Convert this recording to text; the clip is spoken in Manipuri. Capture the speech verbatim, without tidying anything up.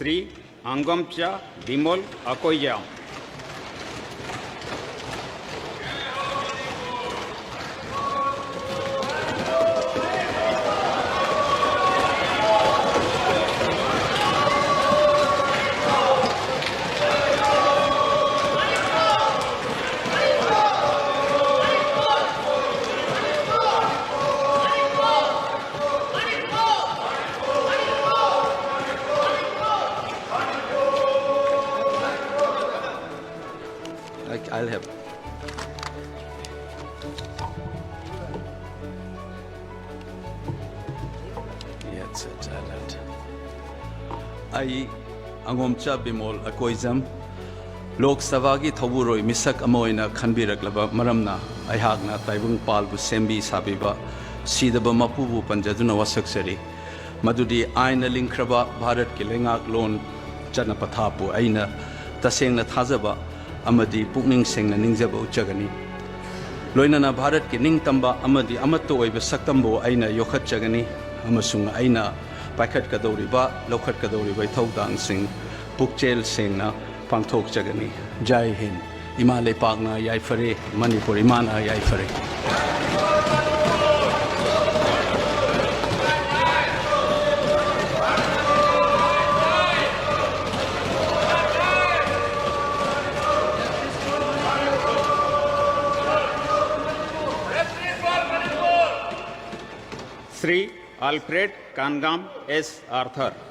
Shri Angomcha Bimol Akoyam. I, I'll have. Yes, it's Ireland. ꯑꯩ ꯑꯉꯣꯝꯆꯥ ꯕꯤꯃꯣꯜ ꯑꯀꯣꯏꯖꯝ, ꯂꯣꯛ ꯁꯚꯥꯒꯤ ꯊꯧꯕꯨꯔꯣꯏ ꯃꯤꯁꯛ ꯑꯃ ꯑꯣꯏꯅ ꯈꯟꯕꯤꯔꯛꯂꯕ ꯃꯔꯝꯅ, ꯑꯩꯍꯥꯛꯅ ꯇꯥꯏꯕꯪ ꯄꯥꯜꯕꯨ ꯁꯦꯝꯕꯤ ꯁꯥꯕꯤꯕ ꯁꯤꯗꯕ ꯃꯄꯨꯕꯨ ꯄꯟꯖꯗꯨꯅ ꯋꯥꯁꯛꯆꯔꯤ꯫ ꯃꯗꯨꯗꯤ ꯑꯥꯏꯟꯅ ꯂꯤꯡꯈ꯭ꯔꯕ ꯚꯥꯔꯠꯀꯤ ꯂꯩꯉꯥꯛꯂꯣꯟ ꯆꯠꯅ ꯄꯊꯥꯞꯄꯨ ꯑꯩꯅ ꯇꯁꯦꯡꯅ ꯊꯥꯖꯕ ꯑꯃꯗꯤ ꯄꯨꯛꯅꯤꯡ ꯁꯦꯡꯅ ꯅꯤꯡꯖꯕ ꯎꯠꯆꯒꯅꯤ꯫ ꯂꯣꯏꯅꯅ ꯚꯥꯔꯠꯀꯤ ꯅꯤꯡꯇꯝꯕ ꯑꯃꯗꯤ ꯑꯃꯠꯇ ꯑꯣꯏꯕ ꯁꯛꯇꯝꯕꯨ ꯑꯩꯅ ꯌꯣꯛꯈꯠꯆꯒꯅꯤ, ꯑꯃꯁꯨꯡ ꯑꯩꯅ ꯄꯥꯏꯈꯠꯀꯗꯧꯔꯤꯕ, ꯂꯧꯈꯠꯀꯗꯧꯔꯤꯕ ꯏꯊꯧꯗꯥꯡꯁꯤꯡ ꯄꯨꯛꯆꯦꯜ ꯁꯦꯡꯅ ꯄꯥꯡꯊꯣꯛꯆꯒꯅꯤ꯫ ꯖꯥꯏ ꯍꯤꯟꯗ꯫ ꯏꯃꯥ ꯂꯩꯄꯥꯛꯅ ꯌꯥꯏꯐꯔꯦ, ꯃꯅꯤꯄꯨꯔ ꯏꯃꯥꯅ ꯌꯥꯏꯐꯔꯦ꯫ Shri Alfred Kangam S Arthur.